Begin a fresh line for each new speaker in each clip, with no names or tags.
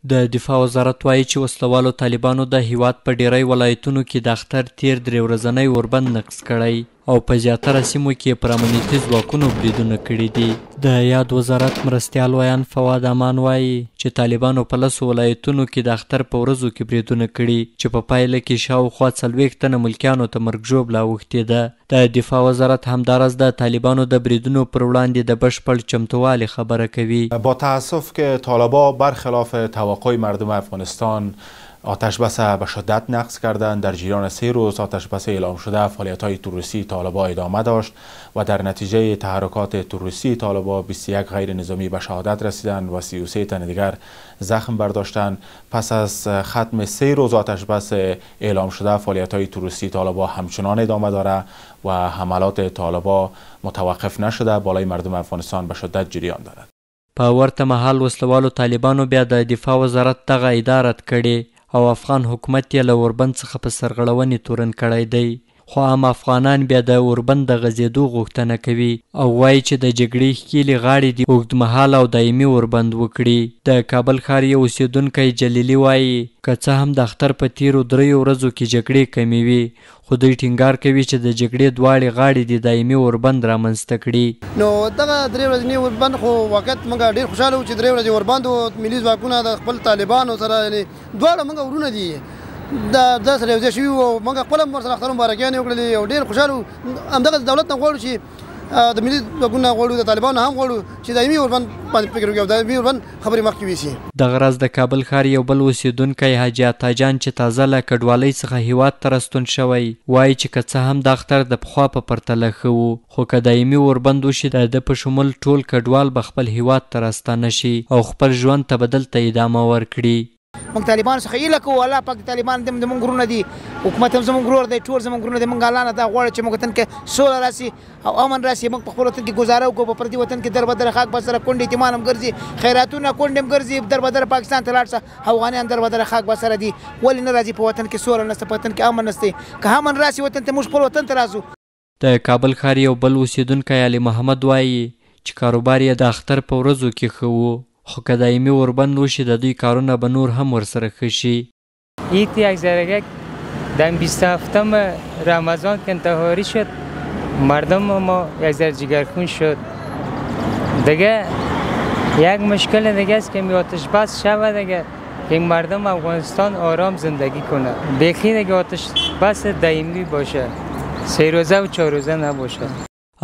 د دفاع وزارت وايي چې وسلهوالو طالبانو د هېواد په ډېری ولایتونو کې د اختر تېر درې ورځنی اوربند نقض کړی او په زیاتره سیمو کې یې پر امنیتي ځواکونو بریدونه کړي دي. د یاد وزارت مرستیال ویاند فواد امان وايي چې طالبانو په لسو ولایتونو کې د اختر په ورځو کې بریدونه کړي چې په پایله کې شاوخوا 40 تنه ملکیانو ته مرګ ژوبله اوښتې ده. د دفاع وزارت همداراز د طالبانو د بریدونو پر وړاندې د بشپړ چمتووالي خبره کوي.
با تاسف که طالبا برخلاف توقع مردم افغانستان آتش بس به شدت نقض کردند. در جریان 3 روز آتش بس اعلام شده فعالیت های تروریستی طالبا ادامه داشت و در نتیجه تحرکات تروریستی طالبا 21 غیر نظامی به شهادت رسیدند و 33 تن دیگر زخم برداشتند. پس از ختم 3 روز آتش بس اعلام شده فعالیت های تروریستی طالبا همچنان ادامه داره و حملات طالبا متوقف نشده، بالای مردم افغانستان به شدت جریان دارد.
په ورته مهال وسلهوالو طالبانو بیا د دفاع وزارت دغه ادعا رد کړې او افغان حکومت یې له اوربند څخه په سرغړونې تورن کړی دی. خو عام افغانان بیا د اوربند د غځېدو غوښتنه کوي او وايي چې د جګړې ښکېلې غاړې دې اوږدمهاله او دایمي اوربند وکړي. د کابل ښار یو اوسېدونکی جلیلي وايي، که څه هم د اختر په تېرو دریو ورځو کې جګړې کمې وي، خو دوی ټینګار کوي چې د جګړې دواړې غاړې دې دایمي اوربند رامنځته کړي.
نو دغه درې ورځنی اوربند خو واقعیت موږ ډېر خوشحاله وو چې درې ورځې اوربند و، ملي ځواکونه د خپل طالبانو سره، یعنې دواړه موږ ورونه دي، دا دا سره یو ځای شوي وو، موږ خپله هم ورسره اختر مبارکیانې وکړلې او ډېر خوشحاله وو. همدغه دولت نه غواړو چې د ملي ځواکونو نه غواړو، د طالبانو هم غواړو چې دایمي اوربند باندې فکر وکړي او دایمي اوربند خبرې مخکې ویسي.
دغه راز د کابل ښار یو بل اوسېدونکی حاجي عطا جان چې تازه له کډوالۍ څخه هېواد ته راستون شوی، وايي چې که څه هم دا اختر د پخوا په پرتله ښه و، خو که دایمي اوربند وشي د ده په شمول ټول کډوال به خپل هېواد ته راستانه شي او خپل ژوند ته به دلته ادامه ورکړي.
موږ طالبانو څخه هیله کوو، الله پاک د طالبان دې زموږ ورونه دي، حکومت هم زموږ ورور دی، ټول زموږ ورونه دي. موږ الله نه دا غواړو چې موږ وطن کې سوله راسي او امن راسي، موږ په خپل وطن کې ګزاره وکړو، په پردي وطن کې در به در خاک به سره کونډې یتیمان هم ګرځي، خیراتونه کونډې هم ګرځي، در به در پاکستان ته لاړ شه افغانیان در به در خاک به سره دي، ولې نه راځي؟ په وطن کې سوله نشته، په وطن کې امن نشته، که امن راسي وطن ته موږ خپل وطن ته راځو.
د کابل ښار یو بل اوسېدونکی علي محمد وايي چې کاروبار یې د اختر په ورځو کې ښه و، خو که دایمي اوربند وشي د دوی کارونه به نور هم ورسره ښه شي.
ایت یک ذره دم 27 رمضان که انتحاری شد، مردم ما یک ذره جگرخون شد. دیگه یک مشکل دیگه است که می آتش بس شود دیگه که مردم افغانستان آرام زندگی کنه. بیخی دیگه آتش بس دایمی باشه، 3 روزه و 4 روزه نباشه.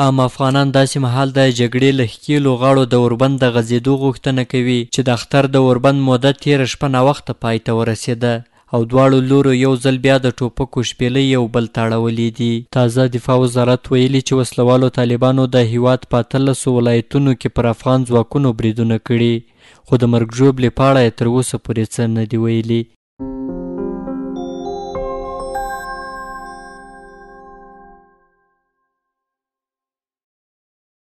عام افغانان داسې مهال د جګړې له ښکېلو غاړو د اوربند د غځېدو غوښتنه کوي چې د اختر د اوربند موده تېره شپه ناوخته پای ته ورسېده او دواړو لورو یو ځل بیا د ټوپکو شپېلۍ یو بل ته اړولې دي. تازه دفاع وزارت ویلي چې وسلهوالو طالبانو د هېواد په 18 ولایتونو کې پر افغان ځواکونو بریدونه کړي، خو د مرګ ژوبلې په اړه یې تر اوسه پورې څه نه دي ویلي.